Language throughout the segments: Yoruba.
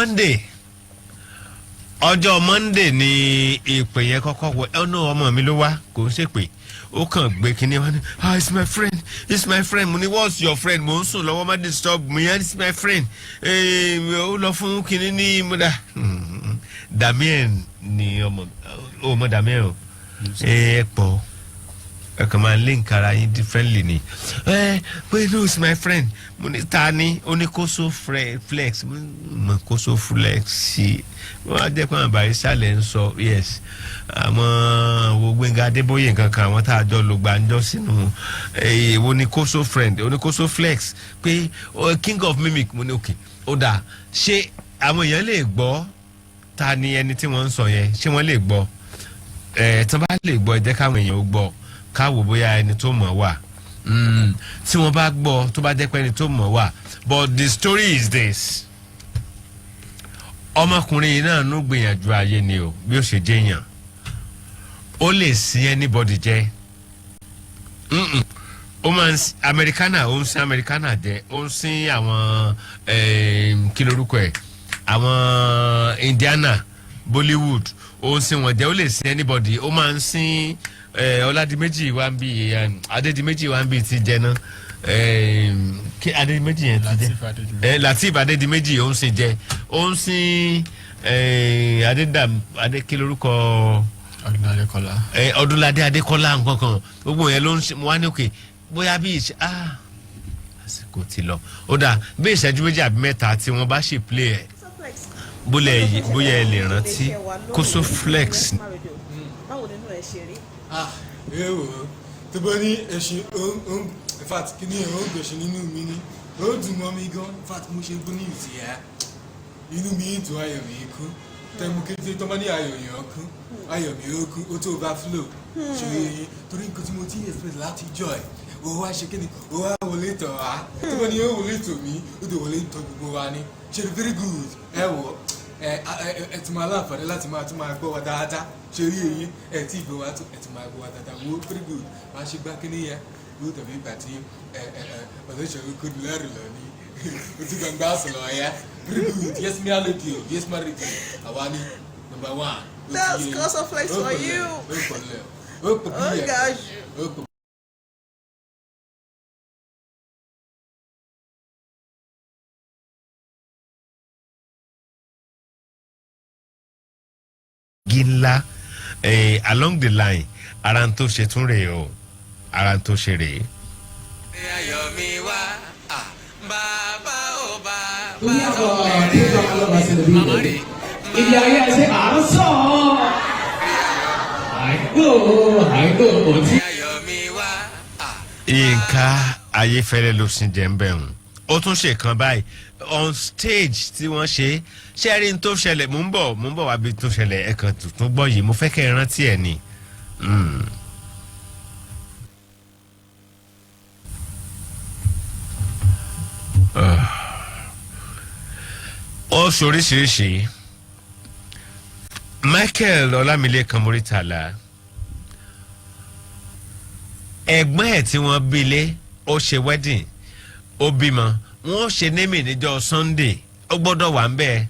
Monday, ọjọ́ Monday ni ìpè yẹn kọ́kọ́ wọ ẹ náà. Ọmọ mi ló wá, kò ń ṣèpè, ó kàn gbé kinní wá ní, "Ah, it's my friend, it's my friend." Mo ní, "What's your friend? Mo ń sùn lọ́wọ́, má disturb me." "It's my friend." Ó lọ fún kinní ní múdà. Damien ni ọmọ, ó mọ Damien o. Ẹ pọ̀, ẹ kàn máa link ara yín differently ni. Ẹ pé, "No, it's my friend." Mo ní, "Ta ni?" Ó ní, "Kóso Flex." Mo ní, "Kóso Flex sí wọ́n á jẹ́ pé àwọn Barrister lẹ̀ ń sọ." Yes, àwọn wo, Gbẹ́ngà Adébóyè nǹkan kan, àwọn tá a jọ lò gbàǹjọ́ sínú. Èwo ni Kóso friend? Ó ní Kóso Flex, pé king of mimic. Mo ní, "Okay, ó dáa." Ṣé àwọn èèyàn lè gbọ́ ta ni ẹni tí wọ́n ń sọ yẹn? Ṣé wọ́n lè gbọ́ ẹ̀? Tí wọ́n bá lè gbọ́, ẹ jẹ́ káwọn èèyàn ó gbọ́, káwò bóyá ẹni tó mọ̀ wà. Tí wọ́n bá gbọ́, tó bá jẹ́ pé ẹni tó mọ̀ wà. But the story is this: ọmọkùnrin yìí náà ń gbìyànjú ayé ni o. Bí ó ṣe jẹ́yàn, ó lè sin anybody jẹ́. Ó máa ń sin Americana, ó ń sin Americana jẹ, ó ń sin àwọn, kí lorúkọ ẹ̀, àwọn Indiana, Bollywood, ó ń sin wọn jẹ. Ó lè sin anybody. Ó máa ń sin Ọládìméjì wa ń bí, Adédìméjì wa ń bí ti jẹ náà. Kí Adédìméjì yẹn ti jẹ, Lateef Adédìméjì, ó ń sin jẹ. Ó ń sin Adédàm Adé, kí lorúkọ? Ọdúnládé Adékọlá. Ọdúnládé Adékọlá, nǹkan kan, gbogbo yẹn ló ń sin. Wá ní òkè bóyá bí ìṣe, ah, àsìkò ti lọ. Ó dà bí ìṣẹ́jú 2 àbí 3 tí wọ́n bá ṣe play ẹ̀, bóyá ẹ lè rántí Kóso Flex. Báwo nínú ẹ ṣe rí? Ah, ẹ wò ó, tó bá ní ẹṣin ó ń, in fact, kí ni ó ń gbèsè nínú mi ni, ó dùn mọ́ mi gan. In fact, mo ṣe gbọ́ ní ìtì ẹ́, inú mi dùn, ayọ̀ mi kún. Tẹmu kété tó bá ní ayọ̀ yẹn kún, ayọ̀ mi ó kún, ó tó overflow. Ṣe yín torí nǹkan tí mo ti expect láti jọ ẹ̀, ó wá ṣe kíni, ó wá wọlé tọ̀ wá. Tó bá ní ó wọlé tọ̀ mí, ó tó wọlé tọ̀ gbogbo wa ni. Ṣe very good. Ẹ wò ẹ, ẹ tún máa láǹfààní láti máa tún máa gbọ́ wa dáadáa. Ṣe rí eyín ẹ tí ìgbọ́ wa tún, ẹ tún máa gbọ́ wa dáadáa. Wo, very good. Máa ṣe gbá kíní yẹn, yóò tẹ̀lé ìgbà tí ẹ ẹ ẹ ọ̀dọ́ kò ní lẹ́rù lọ ní ojú gbangba sọ̀rọ̀ ẹ̀. Very good. Yes, me radio. Yes, my radio. Àwa ni number one. That's Koso Flex for you. Ó pọ̀lẹ̀, ó pọ̀ bí Ó ẹ̀ ga jù. Ó pọ̀. Igi ńlá along the line, ara ń tó ṣe tún rèé o, ara ń tó ṣe rèé. Ayọ̀ mi wá, ah, bàbá ò bàbá. We have a program, all of us in the building. Ibi ayé ẹsẹ̀ à ń sọ. Àìgbò àìgbò òtí. Ayọ̀ mi wá, ah. Yínká Ayéfẹ́lẹ́ ló sin jẹ́ ń bẹ̀ hùn. Ó tún ṣe kan báyìí on stage tí wọ́n ṣe. Ṣé rí n tó ṣẹlẹ̀? Mò ń bọ̀ wá bí tó ṣẹlẹ̀. Ẹ̀ kan tuntun gbọ́ yìí, mo fẹ́ kẹ́ ẹ rántí ẹ̀ ni. Ó ṣoríṣiríṣi. Michael Ọlámilékan Muritàlá, ẹ̀gbọ́n ẹ̀ tí wọ́n bí lé, ó ṣe wedding, ó bímọ. Wọ́n ṣe naming níjọ́ Sunday, ó gbọ́dọ̀ wà ń bẹ́ẹ̀.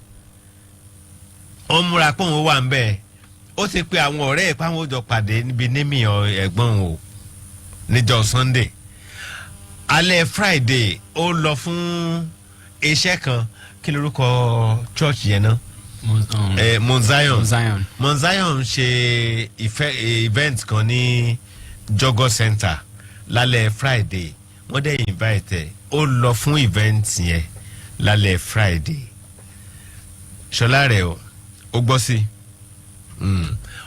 Ó múra pé òun wà ń bẹ́ẹ̀. Ó ti pe àwọn ọ̀rẹ́ ẹ̀ páwọn ó jọ pàdé níbi naming ẹ̀gbọ́n òun níjọ́ Sunday. Alẹ́ Friday, ó lọ fún iṣẹ́ kan. Kí lorúkọ church yẹn náà? Mount Zion. Mount Zion. Mount Zion ṣe event kan ní Jọgọ Center lálẹ́ Friday. Wọ́n dẹ̀ invite ẹ̀, ó lọ fún event yẹn lálẹ́ Friday. Ṣọlá rẹ̀ o, ó gbọ́ sí.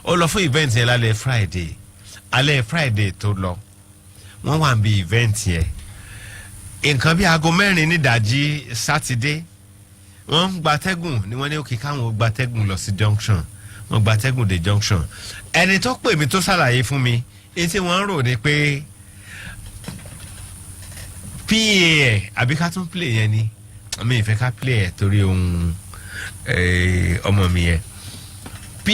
Ó lọ fún event yẹn lálẹ́ Friday. Alẹ́ Friday tó lọ, wọ́n wà níbi event yẹn, nǹkan bí aago 4 nídàájí Sátidé, wọ́n ń gbatẹ́gùn ni. Wọ́n ní òkè káwọn gbatẹ́gùn lọ sí junction. Wọ́n gbatẹ́gùn dé junction. Ẹni tó pè mí tó ṣàlàyé fún mi ní tí wọ́n ń rò ní pé pa ẹ̀, àbí ká tún play yẹn ni? Mi ìfẹ́ ká play ẹ̀ torí ohun ọmọ mi yẹn pa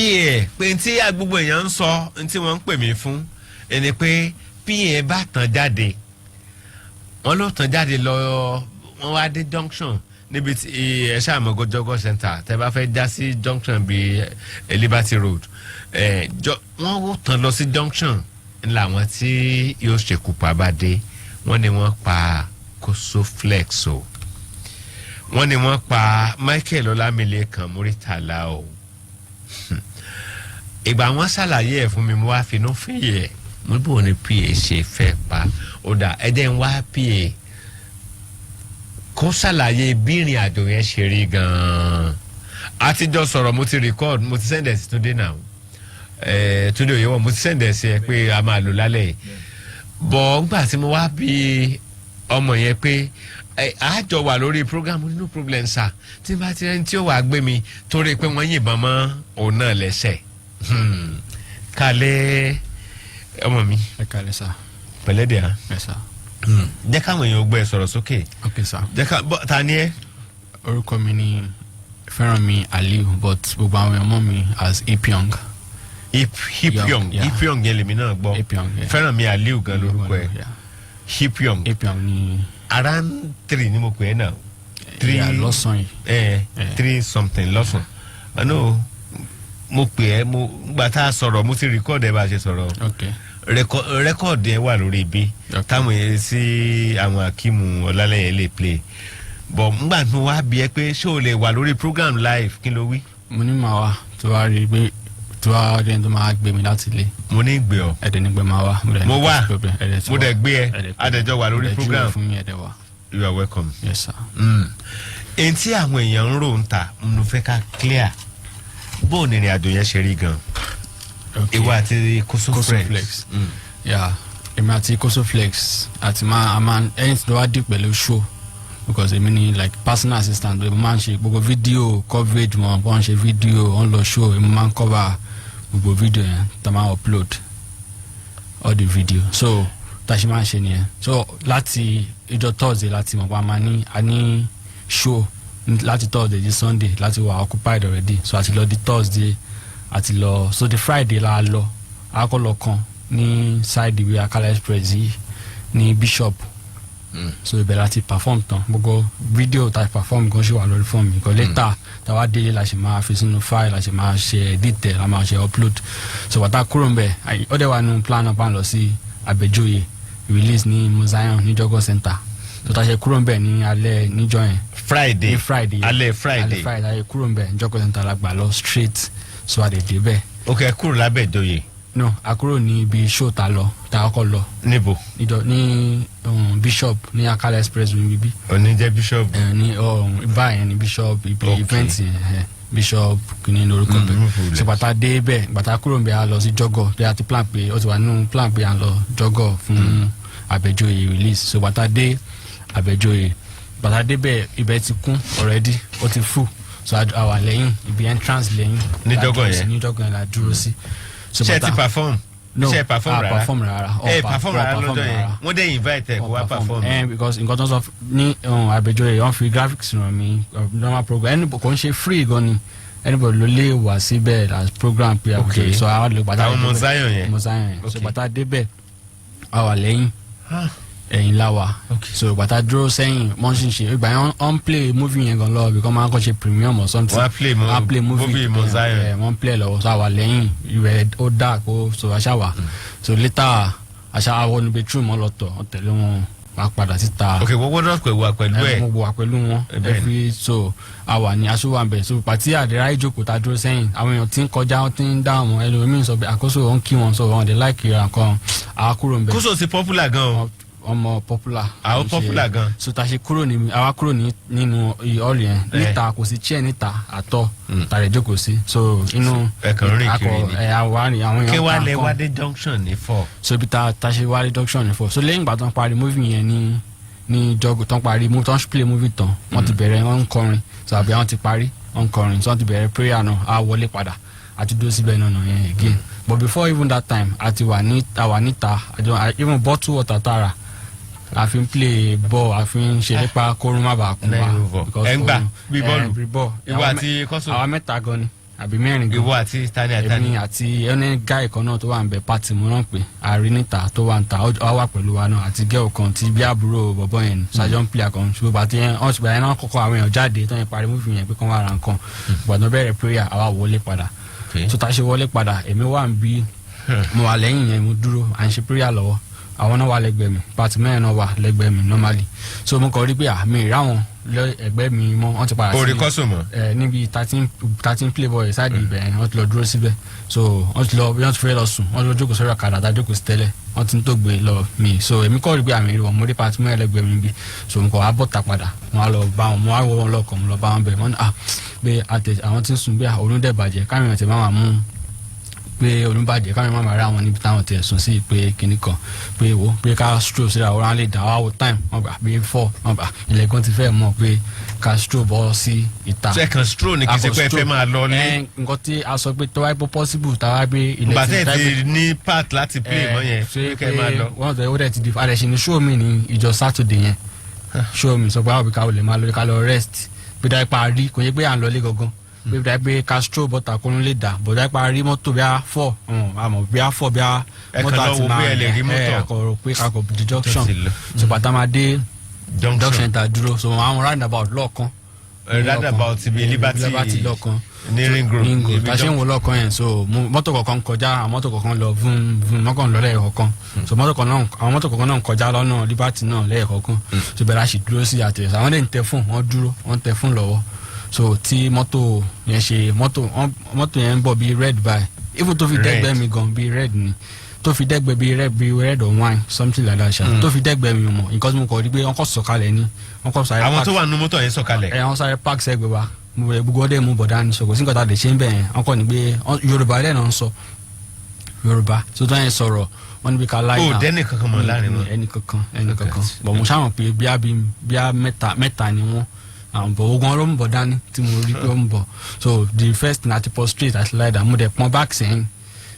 pé tí gbogbo èèyàn ń sọ, tí wọ́n ń pè mí fún ẹni pé pa bá tàn jáde, wọ́n ló tàn jáde lọ. Wọ́n wá dé junction. Níbi tí ẹ ṣàmọ̀ Jọgọ Center, tẹ́ bá fẹ́ já sí junction bíi Liberty Road, wọ́n ó tàn lọ sí junction làwọn tí yóò ṣekú pa bá dé. Wọ́n ní wọ́n pa Kosoflex o, wọ́n ní wọ́n pa Michael Ọlámilékan Muritàlá o. Ìgbà wọn ṣàlàyé ẹ̀ fún mi, mo wá finú fìyẹ mo bò ní pa ṣe fẹ́ pa. Ó dà, ẹ jẹ́ ń wá pa kó ṣàlàyé bí ìrìn àjò yẹn ṣe rí gan-an. Àtijọ́ sọ̀rọ̀, mo ti record, mo ti send ẹ̀ sí Túndé náà, Túndé Òyewọ̀, mo ti send ẹ̀ sí ẹ pé a máa lò lálẹ́ yìí bọ̀. Ńgbà tí mo wá bí ọmọ yẹn pé àjọ wà lórí program, no problem sir, tí bá ti rẹni tí ó wàá gbé mi, torí pé wọ́n yìnbọn mọ́ òun náà lẹ́sẹ̀. Kálẹ̀, ọmọ mi. Ẹ kálẹ́ sir. Pẹ̀lẹ́ dẹ̀ á. Ẹ sir. Jẹ́ káwọn èèyàn gbọ́ ẹ, sọ̀rọ̀ sókè. Ok sir. Jẹ́ ká bọ́, ta ni ẹ? Orúkọ mi ni Fẹ́rànmi Aliu, but gbogbo àwọn èèyàn mọ̀ mi as Ipiong. Hipyong? Yeah. Hipyong yẹn lèmi náà gbọ́. Ipiong, yeah. Fẹ́rànmi Aliu gan lórúkọ ẹ. Yeah. Hipyong. Ipiong ni. Around 3 ni mo pè é náà, 3. Yeah, lọ́sàn-án yìí. 3 something lọ́sàn. Àná mo pè é, mo gbà tá a sọ̀rọ̀, mo ti record ẹ bá a ṣe sọ̀rọ̀. Ok. Record yẹn wà lórí ibi táwọn yẹn sí àwọn Akíìmù Ọlálẹ́yẹ lè play bọ̀. Ngbà tí mo wá bí ẹ pé ṣé o lè wà lórí program live, kí ló wí? Mo ní màá wá tó wá rí i pé tó wá rí ẹni tó máa gbé mi láti ilé. Mo ní gbé ọ. Ẹ̀dẹ̀ nígbẹ́ máa wá. Dẹ̀ ní Mo kò wá. sí problem. Ẹ̀dẹ̀ ti Mo wá. dẹ̀ gbé ẹ. Ẹ̀dẹ̀ pé. A dẹ̀ jọ wà lórí Ẹ̀dẹ̀ júwe program. fún mi, ẹ̀dẹ̀ wá. You are welcome. Yes sir. Èyí tí àwọn èèyàn ń rò ń ta, mo fẹ́ ká clear bó o ní ìrìn àjò yẹn ṣe rí gan. Ok. Ìwọ àti Koso Koso Flex. Flex. Yeah, èmi àti Koso Flex àti máa a máa ẹni tí wàá dì pẹ̀lú show, because èmi ni like personal assistant. Mo máa ń ṣe gbogbo video coverage wọn. Wọ́n ń ṣe video, wọ́n lọ show, èmi máa ń cover gbogbo video yẹn tá a máa upload all the video. So tá a ṣe máa ń ṣe nìyẹn. So láti ìjọ Thursday láti mọ̀ pé a máa ní a ní show láti Thursday di Sunday, láti wà occupied already. So àti lọ di Thursday àti lọ, so the Friday la lọ akọlọ kan ní side ìwé Akala Express yìí ní Bishop. So ibẹ̀ láti perform tán. Gbogbo video ta perform gan ṣì wà lórí fóònù mi kan. Later táwa délé la ṣe máa fi sínú file, la ṣe máa ṣe edit ẹ̀, la máa ṣe upload. So wàtá kúrò ń bẹ̀, ó dẹ̀ wà nínú plan náà pa lọ sí Àbẹ̀joyè release ní Muzion ní Jọgọ Center. So tá a ṣe kúrò ń bẹ̀ ní alẹ́ níjọ́ yẹn. Friday? Ní Friday. Alẹ́ Friday. Alẹ́ Friday a ṣe kúrò ń bẹ̀, Jọgọ Center la gbà lọ straight. So a lè dé bẹ̀. Ok, ẹ kúrò lábẹ́ ìjòyè? No, a kúrò ní ibi show ta lọ, ta kọ́kọ́ lọ. Níbo? Níjọ ní Bishop ní Akala Express ní bíbí. Oníjẹ́ Bishop? Ẹ ní báyẹn ní Bishop ibi event yẹn, Bishop kìíní lórúkọ No bẹ. problem. So bàtà dé bẹ, bàtà kúrò ń bẹ, a lọ sí Jọgọ bí a ti plan pé ó ti wà nínú plan pé a lọ Jọgọ fún Àbẹ̀joyè release. So bàtà dé Àbẹ̀joyè, bàtà dé bẹ, ibẹ̀ ti kún already, ó ti full. So a wà lẹ́yìn ibi entrance lẹ́yìn. Ní La Jọgọ dúró sí. yẹn? Ní Jọgọ yẹn la dúró sí. So Ṣé ẹ ti perform? No, Ṣé ẹ perform a rárá? perform rárá. Ẹ perform Wọ́n rárá perform lọ́jọ́ yẹn? rárá. Wọ́n dẹ̀ invite ẹ kó wá perform? Because nǹkan tó ń sọ ní Àbẹ̀joyè, wọ́n fi graphics ràn mí, normal program ẹni kò ń ṣe free gan ni, anybody ló lè wá síbẹ̀ as program pé Àbẹ̀joyè. So àwọn lè gbàtà Àwọn ọmọ Zion yẹn? Ọmọ Zion yẹn. So gbàtà débẹ̀, a wà lẹ́yìn, ẹ̀yìn la wà. So gbàtà dúró sẹ́yìn, wọ́n sì ń ṣe ìgbà yẹn, wọ́n ń play movie yẹn gan lọ, because máa ń kọ́ ṣe premium or something. Wọ́n á play Wọ́n á play movie. movie Mount Zion. Wọ́n ń play lọ́wọ́. So a wà lẹ́yìn ìwẹ̀, ó dark ó, so aṣá wà. So later aṣá àwọn ní bedroom, wọn lọ tọ̀, wọ́n tẹ̀lé wọn wá padà síta. Ok, wọ́n gbọ́dọ̀ pè wá pẹ̀lú ẹ̀. Mo wà pẹ̀lú wọn. Bẹ́ẹ̀ ni. Every so a wà ní aṣọ wa bẹ̀. So pàtí àdìrá ìjókòó tá a dúró sẹ́yìn, àwọn èèyàn tí ń kọjá, wọn ti ń dá àwọn ẹlòmíín sọ pé àkóso wọn kí wọn sọ wọn dé láìkì ra nǹkan, àwa kúrò ń bẹ̀. Kóso ti popular gan o. Ọmọ popular. Àwọn popular gan. So ta ṣe kúrò ní, àwa kúrò ní nínú hall yẹn, níta kò sí chair níta àtọ tàrẹ jókòó sí. So inú Ẹ kàn rìn kiri ni. Ẹ àwa ni àwọn èèyàn Kí wàá ta lẹ nǹkan. wá dé junction ní 4? So ibi ta ṣe wá dé junction ní 4. So lẹ́yìn ìgbà tó ń parí movie yẹn ní jọgò, tó ń parí tó ń play movie tán, wọ́n ti bẹ̀rẹ̀, wọ́n ń kọrin. So àbí wọ́n ti parí, wọ́n ń kọrin, so wọ́n ti bẹ̀rẹ̀ prayer náà, á wọlé padà àti dúró síbẹ̀ náà nà yẹn again. But before even that time, a ti wà ní, a wà níta, even bottle water tara a fi ń play ball, a fi ń ṣe nípa kórun má bàa kún wa. Nine over. Because Ẹ ń gbà oorun- bí bọ́ọ̀lù? Bí bọ́ọ̀lù. Ìwọ àti Kọ́sọ̀? Àwa mẹ́ta gan ni. àbí 4 gan. Ìwọ àti tani àti tani? Èmi àti ẹni guy kan náà tó wà ń bẹ, pàtì mo náà pé àárín níta tó wà ń ta, ó wà pẹ̀lú wa náà, àti girl kan tí bí àbúrò bọ̀bọ̀ yẹn ni ṣàjọ ń play kan. Ṣùgbọ́n bàtí yẹn wọ́n ti gbà yẹn náà kọ́kọ́ àwọn èèyàn jáde tó yẹn parí movie yẹn pé kán wá ra nǹkan. Gbàdán bẹ̀rẹ̀ prayer, àwa wọlé padà. Tó ta ṣe wọlé padà, èmi wà ń bí, mo wà lẹ́yìn yẹn, mo dúró, à ń ṣe prayer lọ́wọ́. Àwọn náà wà lẹ́gbẹ̀ẹ́ mi, pàtì 4 náà wà lẹ́gbẹ̀ẹ́ mi normally. So mo kàn rí pé àmì ìráwọn ẹgbẹ́ mi mọ́, wọ́n ti padà sí Orí kọ́sùn mọ́. Ẹ níbi 13 Playboy ṣáàdì ibẹ̀ yẹn, wọ́n ti lọ dúró síbẹ̀. So wọ́n ti lọ bí wọ́n ti fẹ́ lọ sùn, wọ́n ti lọ jókòó sórí ọ̀kadà tá a jókòó sí tẹ́lẹ̀, wọ́n ti ń tó gbé lọ mi. So èmi kọ́ rí pé àmì rí wọn, mo rí pàtí mọ́ ẹlẹ́gbẹ̀ẹ́ mi bí. So mo kọ́ wá bọ́ta padà, wọ́n á lọ bá wọn, mo wá wọ wọn lọ́kàn, mo lọ bá wọn bẹ̀, wọ́n ní ah pé àtẹ àwọn tí ń sùn bí òun dẹ̀ bàjẹ́, káwọn èèyàn ti máa mú pé olùbàjẹ́, káwọn máa rí àwọn níbi táwọn ti ẹ̀sùn sí pé kinní kan pé wo pé ká stroll síra ọ̀rọ̀ á lè dá wá wo time. Wọ́n gbà pé 4, wọ́n gbà ilẹ̀ gan ti fẹ́ mọ̀ pé ká stroll bọ́ sí ìta. Second stroll ni, kì í ṣe pé ẹ fẹ́ máa lọ ní. Ẹ, nǹkan tí a sọ pé tó wáyé pé possible táwa gbé ilẹ̀ Ìgbà tẹ́ ẹ ti ní part láti play mọ́ yẹn ṣe pé kẹ́ ẹ máa lọ. Wọ́n tẹ ó dẹ̀ ti di àdẹ̀ṣe ní show mi ní ìjọ Saturday yẹn, show mi sọ pé àwọn òbí ká lè máa lọ, ká lọ rest, pé dáa pa rí kò yẹ pé à ń lọlé gangan, pé dáa pé castro bọ́tà kó lè dà bọ̀ dáa pa rí mọ́tò bí a four àmọ́ bí a 4 bí a Ẹ kàn lọ wo bóyá ẹ lè rí mọ́tò. Ẹ àkọrò pé kakọ̀ di junction. Tó ti lọ. So bàtà máa dé junction junction ta dúró, so àwọn roundabout lọ́ọ̀kan. Roundabout ibi Liberty. Liberty lọ́ọ̀kan. Ní Ring Road. Ring Road. Ibi Ta ṣe ń wo lọ́ọ̀kan yẹn, so mọ́tò kọ̀ọ̀kan kọjá, àwọn mọ́tò kọ̀ọ̀kan lọ vum vum, mọ́kàn lọ lẹ́ẹ̀kọ̀ọ̀kan. So mọ́tò kan náà, àwọn mọ́tò kọ̀ọ̀kan náà ń kọjá lọ́nà Liberty náà lẹ́ẹ̀kọ̀ọ̀kan. So bẹ̀rẹ̀ a sì dúró sí àtẹ̀sẹ̀, àwọn lè ń tẹ fún wọn, dúró wọ́n tẹ fún lọ́wọ́. So tí mọ́tò yẹn ṣe mọ́tò yẹn ń bọ̀ bíi red by even tó fi Red. dẹ́gbẹ́ mi gan, bíi red ni tó fi dẹ́gbẹ́, bíi red or wine, something like that ṣá, tó fi dẹ́gbẹ́ mi mọ̀. Nǹkan tí mo kọ̀ rí pé wọ́n kọ̀ sọ̀kalẹ̀ ni, wọ́n kọ̀ sáré Àwọn park. tó wà nínú mọ́tò yẹn sọ̀kalẹ̀. Ẹ, wọ́n sáré park sẹ́gbẹ̀ wa. Mo bẹ̀rẹ̀ gbogbo ọdẹ mú bọ̀dá ní sọ, kò sí nǹkan tá a lè ṣe ń bẹ̀ yẹn. Wọ́n kọ́ ni pé Yorùbá ilẹ̀ náà ń sọ Yorùbá tó tó yẹn sọ̀rọ̀, wọ́n níbi ká láì O dẹ́nì kankan mọ̀ láàrin wọn. Ẹnì kankan, ẹnì kankan bọ̀. Mo ṣàmọ̀ pé bíá bí bíá mẹ́ta mẹ́ta ni wọ́n àwọn bọ̀, ogun ọlọ́mú bọ̀ dání tí mo rí pé ó ń bọ̀. So the first thing àti prostrate àti lie down, mo dẹ̀ pọ́n back sẹ́yìn,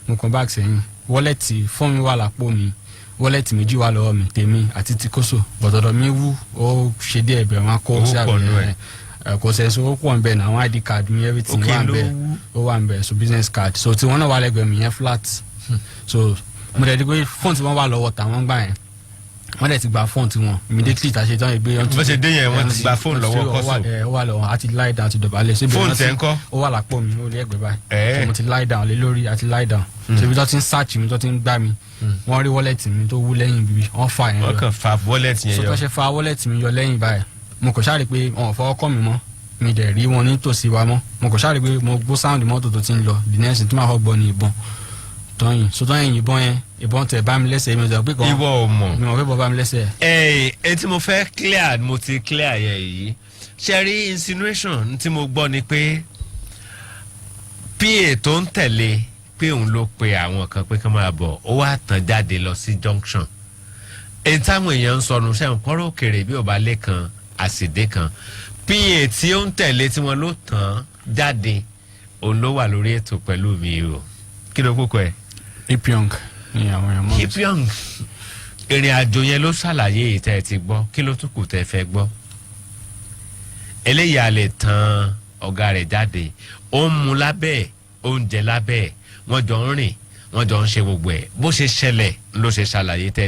mo pọ́n back sẹ́yìn. Wallet, fóònù mi wà lápò mi, wallet méjì wà lọ́wọ́ mi, tèmi àti ti kóso bọ̀dọ̀dọ̀ mi wú, ó ṣe díẹ̀ bẹ̀rẹ̀ wọn kó Owó sí pọ̀ nú ẹ̀. ẹ̀ kò sẹ̀, so ó pọ̀ nbẹ̀ náà, àwọn ID card mi, everything Okay, wà ló nbẹ̀. wú. Ó wà nbẹ̀. So business card, so tí wọ́n náà wà lẹ́gbẹ̀ẹ́ mi yẹn flat. So mo dẹ̀ di pé fóònù tí wọ́n wà lọ́wọ́ tàwọn gbà yẹn, wọ́n dẹ̀ ti gba fóònù tiwọn immediately tá a ṣe tán ìgbé. Bó ṣe dé yẹn, wọ́n ti gba fóònù lọ́wọ́ Kọ́sọ̀. Ẹ, ó wà lọ́wọ́, àti lie down, ti dọ̀bálẹ̀. So ibi Fóònù náà tẹ̀ ń kọ́? Ó wà lápò mi, ó lé ẹgbẹ́ báyìí. Ẹ̀. So mo ti lie down lé lórí, àti lie down. So ibi tó ti ń search mi, tó ti ń gbá mi, wọ́n rí wallet mi tó wú lẹ́yìn bíbí, wọ́n fà yẹn Wọ́n lọ. kàn fa wallet yẹn So yọ. tó ṣe fa wallet mi yọ lẹ́yìn báyìí, mo kò ṣáà rí pé wọn ò fọwọ́ kọ́ mi mọ́, mi dẹ̀ rí wọn nítòsí wa mọ́. Mo kò ṣáà rí pé mo gbọ́ sound mọ́tò tó ti ń lọ. The next thing tí màá kọ́ gbọ́ ni ìbọn tọ́yìn. So tọ́yìn ìbọn yẹn, ìbọn tẹ̀ bá mi lẹ́sẹ̀, mi ò sọ pé kàn Ìwọ ò mọ̀. Mi ò pé bọ́ bá mi lẹ́sẹ̀. Ẹ ẹ tí mo fẹ́ clear, mo ti clear yẹn yìí. Ṣe rí insinuation tí mo gbọ́ ni pé PA tó ń tẹ̀lé pé òun ló pe àwọn kan pé kí wọ́n máa bọ̀, ó wá tàn jáde lọ sí junction. Èyí táwọn èèyàn ń sọnù sẹ́wọ̀n kọ́rọ́ òkèrè bí ò bá lé kan àsìdé kan. PA tí ó ń tẹ̀lé tí wọ́n ló tàn jáde, òun ló wà lórí ètò pẹ̀lú mi o. Kí ló kókó ẹ̀? Ipiong ni àwọn èèyàn mọ̀. Ipiong, ìrìn àjò yẹn ló ṣàlàyé èyí tẹ́ ẹ ti gbọ́. Kí ló tún kù tẹ́ ẹ fẹ́ gbọ́? Eléyìí a lè tan ọ̀gá rẹ̀ jáde. Ó ń mu lábẹ́ ẹ̀, ó ń jẹ lábẹ́ ẹ̀, wọ́n jọ ń rìn, wọ́n jọ ń ṣe gbogbo ẹ̀. Bó ṣe ṣẹlẹ̀ ló ṣe ṣàlàyé tẹ́